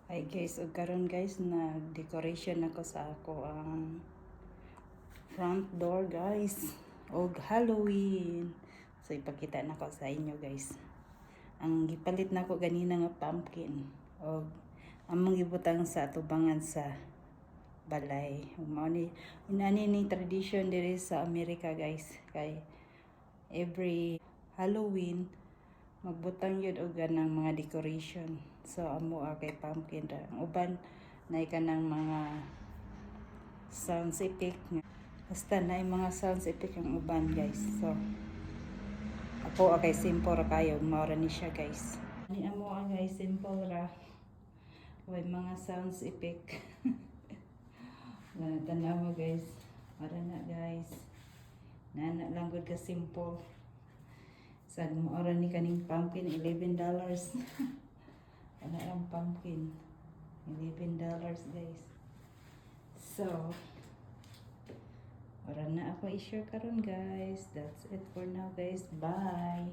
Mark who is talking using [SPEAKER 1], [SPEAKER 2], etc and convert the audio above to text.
[SPEAKER 1] Hi guys, ug karon guys, nag-decoration ako sa ako ang front door, guys. Og Halloween. So ipakita nako sa inyo, guys. Ang gipalit nako ganina nga pumpkin og among gibutang sa atubangan sa balay. Ug mao ni inani ni tradition diri sa Amerika, guys, kay every Halloween magbutang yun og ganang mga decoration. So amo kay pumpkin ra. Ang uban na kanang mga sounds effect nga. Basta na mga sounds effect ang uban, guys. So ako kay simple ra kayo, mao ra ni siya, guys. Ni amo guys, simple ra. Way mga sounds effect. Na tanaw mo, guys. Para na, guys. Nana lang gud ka simple. Sa mao ra ni kaning pumpkin, $11. Ana ang pumpkin. $11, guys. So, wala na ako i-share karon, guys. That's it for now, guys. Bye.